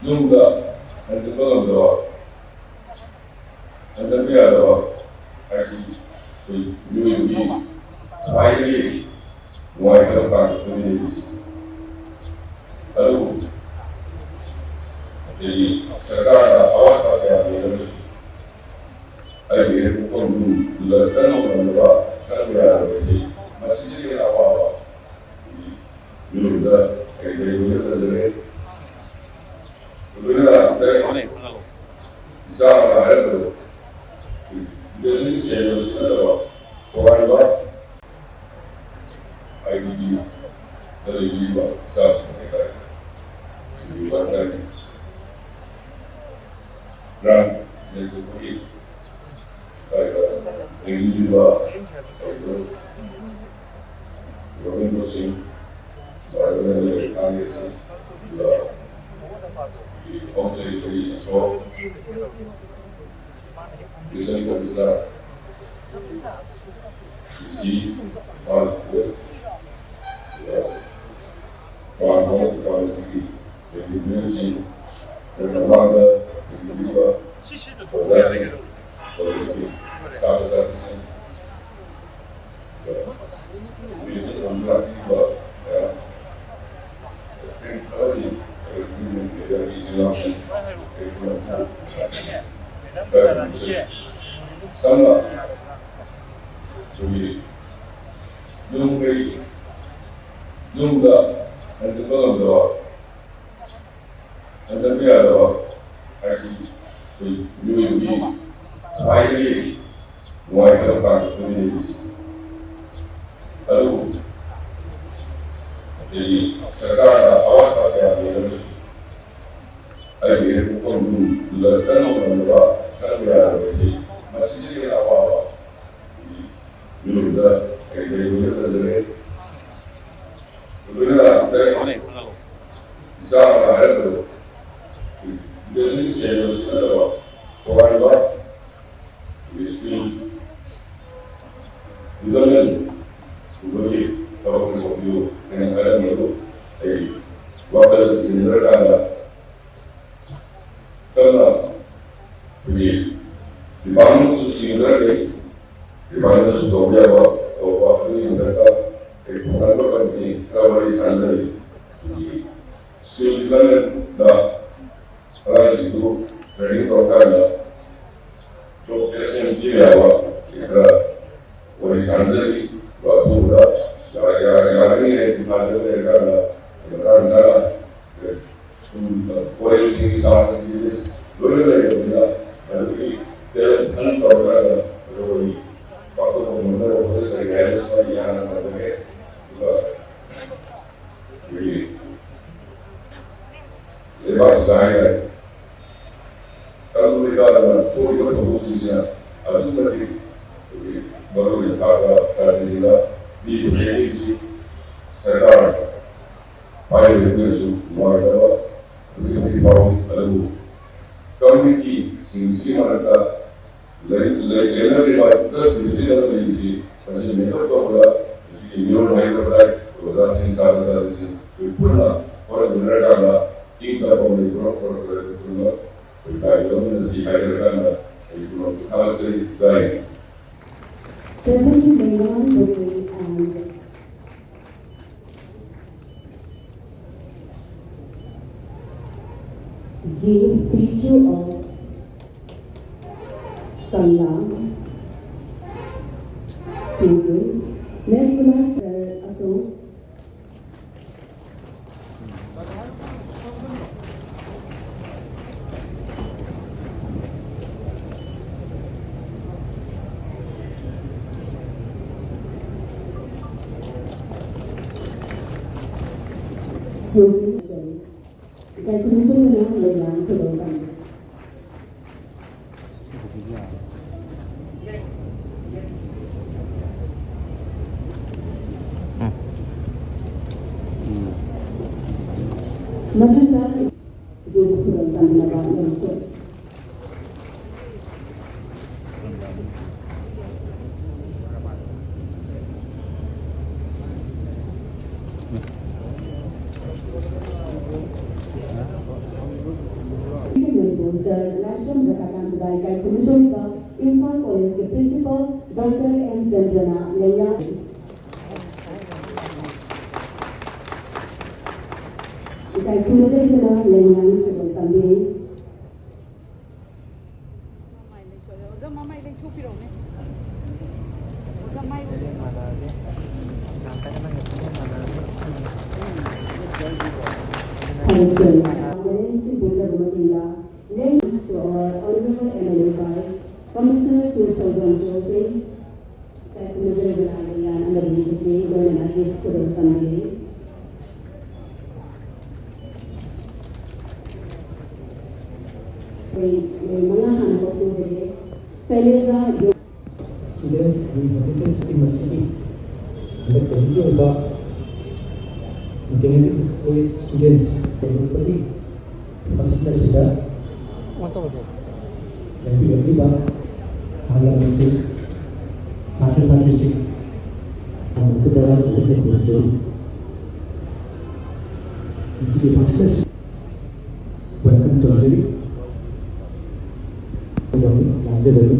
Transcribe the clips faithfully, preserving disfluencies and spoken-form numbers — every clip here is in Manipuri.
ꯇꯨꯡꯗ ꯍꯟꯖꯤꯟꯕ ꯉꯝꯗꯕ, ꯍꯟꯖꯤꯟꯕ ꯌꯥꯗꯕ ꯍꯥꯏꯁꯤ ꯑꯩꯈꯣꯏ ꯃꯤꯑꯣꯏꯕꯒꯤ ꯈ꯭ꯋꯥꯏꯗꯒꯤ ꯅꯨꯡꯉꯥꯏꯇꯕ ꯇꯥꯡꯀꯛꯇꯅꯤ ꯂꯩꯔꯤꯁꯤ꯫ ꯑꯗꯨꯕꯨ ꯑꯩꯈꯣꯏꯒꯤ ꯁꯔꯀꯥꯔꯅ ꯑꯋꯥꯠꯄ ꯀꯌꯥ ꯂꯩꯔꯒꯁꯨ ꯑꯩꯒꯤ ꯍꯦꯛ ꯄꯣꯛꯐꯝꯗꯨꯗ ꯆꯪꯕ ꯉꯝꯗꯕ, ꯆꯪꯕ ꯌꯥꯗꯕꯁꯤ ꯃꯁꯤꯗꯒꯤ ꯍꯦꯟꯅ ꯑꯋꯥꯕ ꯃꯤꯑꯣꯏꯕꯗ ꯀꯔꯤ ꯀꯔꯤ ꯑꯣꯏꯒꯗꯒꯦ? ꯂꯣꯏꯅꯅ ꯉꯝꯖꯔꯦ꯫ ꯏꯆꯥ ꯑꯃ ꯍꯥꯏꯔꯛꯄꯗꯣ, ꯏꯗꯨꯀꯦꯁꯟꯒꯤ ꯁꯦꯜ ꯁꯤꯖꯤꯟꯅꯗꯕ ꯇꯣꯉꯥꯟꯕ ꯑꯥꯏ ꯗꯤ ꯗꯤꯗ ꯂꯩꯕꯤꯕ ꯏꯆꯥꯁꯤꯡ ꯍꯥꯏꯇꯥꯔꯦ꯫ ꯁꯤꯒꯤ ꯋꯥꯈꯜ ꯒ꯭ꯔꯥꯟ ꯂꯩꯇꯕꯒꯤ ꯍꯥꯏꯇꯥꯔꯦ, ꯂꯩꯕꯤꯕ ꯒꯣꯕꯤꯟꯗ ꯁꯤꯡ, ꯒꯣꯕꯤꯟꯗ ꯂꯩ ꯀꯥꯡꯒꯦꯁꯤꯡ, ꯑꯗꯨꯒ ꯍꯣꯝ ꯁꯦꯀ꯭ꯔꯦꯇꯔꯤ ꯑꯁꯣꯛ, ꯏꯂꯦꯛꯁꯟ ꯑꯣꯐꯤꯁꯥꯔ, ꯗꯤ ꯁꯤ, ꯏꯝꯐꯥꯜ ꯋꯦꯁ, ꯑꯗꯨꯒ ꯇꯣꯉꯥꯟꯕ ꯗꯤꯄꯥꯔꯠꯃꯦꯟꯁꯤꯡꯒꯤ ꯗꯤꯄꯥꯔꯠꯃꯦꯟꯁꯤꯡ, ꯑꯗꯨꯒ ꯃꯃꯥꯡꯗ ꯂꯩꯕꯤꯔꯤꯕ ꯑꯣꯖꯥꯁꯤꯡ, ꯀꯣꯂꯦꯖꯀꯤ ꯁꯥꯇ꯭ꯔ ꯁꯥꯇ꯭ꯔꯤꯁꯤꯡ, ꯁꯝꯅ ꯑꯩꯈꯣꯏꯒꯤ ꯌꯨꯝ ꯀꯩ, ꯌꯨꯝꯗ ꯍꯟꯖꯤꯟꯕ ꯉꯝꯗꯕ, ꯍꯟꯖꯤꯟꯕ ꯌꯥꯗꯕ ꯍꯥꯏꯁꯤ ꯑꯩꯈꯣꯏ ꯃꯤꯑꯣꯏꯕꯒꯤ ꯈ꯭ꯋꯥꯏꯗꯒꯤ ꯅꯨꯡꯉꯥꯏꯇꯕ ꯇꯥꯡꯀꯛꯇꯅꯤ ꯂꯩꯔꯤꯁꯤ꯫ ꯑꯗꯨꯕꯨ ꯑꯩꯈꯣꯏꯒꯤ ꯁꯔꯀꯥꯔꯅ ꯑꯋꯥꯠꯄ ꯀꯌꯥ ꯂꯩꯔꯒꯁꯨ ꯑꯩꯒꯤ ꯍꯦꯛ ꯄꯣꯛꯐꯝꯗꯨꯗ ꯆꯪꯕ ꯉꯝꯗꯕ, ꯆꯪꯕ ꯌꯥꯗꯕꯁꯤ ꯃꯁꯤꯗꯒꯤ ꯍꯦꯟꯅ ꯑꯋꯥꯕ ꯃꯤꯑꯣꯏꯕꯗ ꯀꯔꯤ ꯀꯔꯤ ꯑꯣꯏꯒꯗꯒꯦ? ꯂꯣꯏꯅꯅ ꯉꯝꯖꯔꯦ꯫ ꯏꯆꯥ ꯑꯃ ꯍꯥꯏꯔꯛꯄꯗꯣ, ꯏꯗꯨꯀꯦꯁꯟꯒꯤ ꯁꯦꯜ ꯁꯤꯖꯤꯟꯅꯗꯕ ꯇꯣꯉꯥꯟꯕ ꯁ꯭ꯀꯤꯜ ꯗꯤꯕꯂꯞꯃꯦꯟ ꯒꯨꯝꯕꯒꯤ ꯊꯕꯛ ꯑꯣꯏꯅ ꯇꯧꯕꯤꯌꯨ ꯍꯥꯏꯅ ꯍꯥꯏꯔꯝꯃꯤ꯫ ꯑꯗꯨ ꯑꯩ ꯋꯥꯈꯜ ꯁꯤꯖꯤꯟꯅꯔꯀꯥꯟꯗ ꯖꯣꯕ ꯄ꯭ꯂꯦꯁꯃꯦꯟ ꯄꯤꯕ ꯌꯥꯕ ꯁꯤ ꯈꯔ ꯋꯥꯔꯤ ꯁꯥꯟꯅꯖꯔꯤ꯫ ꯑꯗꯨꯒ ꯑꯊꯨꯕꯗ ꯌꯥ-, ꯌꯥ-, ꯌꯥꯒꯅꯤ ꯍꯥꯏꯅ ꯊꯥꯖꯕ ꯂꯩꯔꯀꯥꯟꯗ ꯑꯩ ꯃꯇꯥꯡ ꯆꯥꯅ ꯁꯨꯝ ꯀꯣꯂꯦꯖꯁꯤꯡꯒꯤ ꯆꯥꯔꯖꯁꯤꯡꯁꯤ ꯂꯣꯏꯅ ꯂꯩꯔꯕꯅꯤꯅ ꯑꯗꯨꯒꯤ ꯇꯦꯂꯦꯟ ꯍꯟ ꯇꯧꯔꯀꯥꯟꯗ ꯑꯩꯈꯣꯏ ꯄꯥꯡꯊꯣꯛꯄ ꯉꯝꯅꯕ ꯍꯣꯠꯅꯖꯒꯦ ꯍꯥꯏꯕꯁꯤꯃ ꯌꯥꯝꯅ ꯇꯧꯖꯒꯦ꯫ ꯑꯗꯨꯒ ꯑꯩꯈꯣꯏꯒꯤ ꯂꯩꯕꯥꯛꯁꯤꯗ ꯍꯥꯏꯇꯥꯔꯦ, ꯇꯝꯂꯤꯕ ꯊꯣꯛꯂꯤꯕ ꯊꯧꯗꯣꯛꯁꯤꯡꯁꯤꯅ ꯑꯗꯨꯛꯀꯤ ꯃꯇꯤꯛ ꯑꯩꯈꯣꯏꯒꯤ ꯃꯔꯨ ꯑꯣꯏꯅ ꯁꯥꯇ꯭ꯔ ꯁꯥꯇ꯭ꯔꯁꯤꯡꯗ ꯄꯤꯔꯤꯕ ꯆꯩꯊꯦꯡꯁꯤ ꯁꯔꯀꯥꯔ ꯄꯥꯏꯔꯤꯕ ꯑꯩꯈꯣꯏꯅꯁꯨ ꯅꯨꯡꯉꯥꯏꯇꯕ ꯑꯗꯨꯛꯀꯤ ꯃꯇꯤꯛ ꯐꯥꯎꯏ꯫ ꯑꯗꯨꯕꯨ ꯀꯝꯃ꯭ꯌꯨꯅꯤꯇꯤꯁꯤꯡꯁꯤꯒꯤ ꯃꯔꯛꯇ ꯂꯩ-, ꯂꯩ-, ꯂꯩꯅꯗ꯭ꯔꯤꯕ ꯖꯁ ꯗꯤꯚꯤꯖꯟ ꯑꯃ ꯂꯩꯔꯤꯁꯤ ꯃꯁꯤ ꯃꯦꯀꯞ ꯇꯧꯕꯗ ꯃꯁꯤꯒꯤ ꯃꯤꯔꯣꯜ ꯍꯥꯏꯖꯕ ꯇꯥꯏ꯫ ꯑꯣꯖꯥꯁꯤꯡ, ꯁꯥꯇ꯭ꯔ ꯁꯥꯇ꯭ꯔꯁꯤꯡ ꯑꯩꯈꯣꯏ ꯄꯨꯟꯅ ꯍꯣꯠꯅꯃꯤꯟꯅꯔꯀꯥꯟꯗ ꯏꯪ ꯇꯞꯄ ꯃꯅꯤꯄꯨꯔ ꯑꯃ ꯄꯨꯔꯛꯄꯗ ꯄꯨꯟꯅ ꯑꯩꯈꯣꯏ ꯀꯥꯏꯕ ꯉꯝꯃꯤꯟꯅꯁꯤ ꯍꯥꯏꯖꯔꯀꯥꯟꯗ ꯑꯩ ꯄꯨꯝꯅꯃꯛꯄꯨ ꯊꯥꯒꯠꯆꯔꯤ꯫ ꯖꯥꯏ ꯍꯤꯟꯗ꯫ Presenting the Leiyang Bouquet and give statue of Kamla to the National Ashok. ꯏꯀꯥꯏ ꯈꯨꯝꯅꯖꯕꯅ ꯂꯩꯉꯥꯛ ꯊꯧꯒꯜ ꯄꯥꯡꯊꯣꯛ꯫ ꯃꯊꯪꯗ ꯌꯣꯒ ꯈꯨꯗꯝ ꯇꯝꯅꯕ ꯂꯩꯖꯩ꯫ ꯃꯅꯤꯄꯨꯔ ꯁꯔ ꯂꯥꯏꯁ꯭ꯔꯝ ꯔꯥꯙꯥꯀꯥꯟꯇꯗ ꯏꯀꯥꯏ ꯈꯨꯝꯅꯖꯔꯤꯕ ꯏꯝꯐꯥꯜ ꯀꯣꯂꯦꯖꯀꯤ ꯄ꯭ꯔꯤꯟꯁꯤꯄꯥꯜ ꯗꯣꯛꯇꯔ ꯑꯦꯟ ꯆꯟꯗ꯭ꯔꯅ ꯂꯩꯉꯥꯛ ꯏꯀꯥꯏ ꯈꯨꯝꯅꯖꯔꯤꯕꯅ ꯂꯩꯉꯥꯛꯅ ꯊꯧꯒꯜ ꯇꯝꯕꯤꯔꯤ꯫ ꯑꯩꯈꯣꯏ ꯃꯉꯥ ꯍꯥꯟꯅ ꯀꯧꯁꯤꯟꯖꯔꯤ꯫ ꯁꯩꯂꯦꯖꯥ ꯌꯣ- Students, ꯑꯩꯈꯣꯏ ꯍꯧꯖꯤꯛ scheme ꯑꯁꯤꯒꯤ ꯍꯟꯗꯛ ꯆꯍꯤꯒꯤ ꯑꯣꯏꯕ Maternity Displaced Students ꯂꯩꯔꯛꯄꯒꯤ function ꯑꯁꯤꯗ ꯂꯩꯕꯤꯔꯛꯂꯤꯕ ꯑꯍꯜ ꯂꯃꯟꯁꯤꯡ, ꯁꯥꯇ꯭ꯔ ꯁꯥꯇ꯭ꯔꯤꯁꯤꯡ, ꯑꯃꯨꯛꯇ ꯇꯔꯥ ꯇꯔꯨꯛ ꯈꯨꯔꯨꯝꯖꯔꯤ꯫ ꯃꯁꯤꯒꯤ function ꯑꯁꯤ welcome ꯇꯧꯖꯔꯤ꯫ ꯂꯥꯡꯖꯗꯕꯅꯤ꯫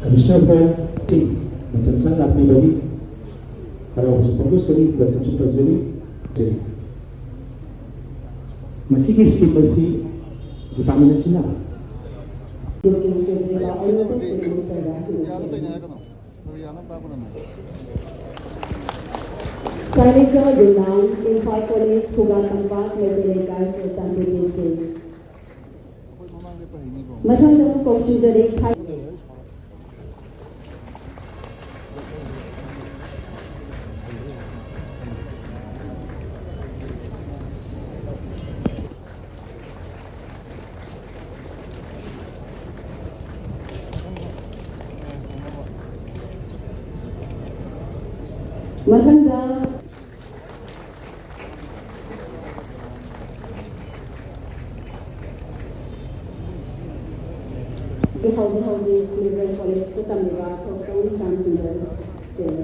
Commissioner ꯍꯣꯏ ꯃꯇꯝ ꯆꯥꯅ ꯂꯥꯛꯄꯤꯕꯒꯤ ꯍꯔꯥꯎꯕꯁꯨ ꯐꯣꯡꯗꯣꯛꯆꯔꯤ, welcome ꯁꯨ ꯇꯧꯖꯔꯤ꯫ ꯃꯁꯤꯒꯤ scheme ꯑꯁꯤ department ꯑꯁꯤꯅ ꯁꯥꯏꯅꯤꯀꯥ ꯌꯨꯅꯥꯝ, ꯏꯝꯐꯥꯜ ꯀꯣꯂꯦꯖ, ꯈꯨꯒꯥ ꯀꯝꯄꯥꯛ, ꯃꯩꯇꯩ ꯂꯩꯀꯥꯏ, ꯆꯨꯔꯆꯥꯟꯄꯨꯔ district꯫ ꯃꯊꯪꯗ ꯑꯃꯨꯛ ꯀꯧꯁꯤꯟꯖꯔꯤ꯫ ꯃꯊꯪꯗ ꯍꯧꯖꯤꯛ ꯍꯧꯖꯤꯛ ꯂꯤꯕꯔꯦꯜ ꯀꯣꯂꯦꯖꯇ ꯇꯝꯂꯤꯕ ꯊꯣꯛꯆꯣꯝ ꯁ꯭ꯌꯥꯝ ꯁꯨꯟꯗꯔ ꯁꯦ꯫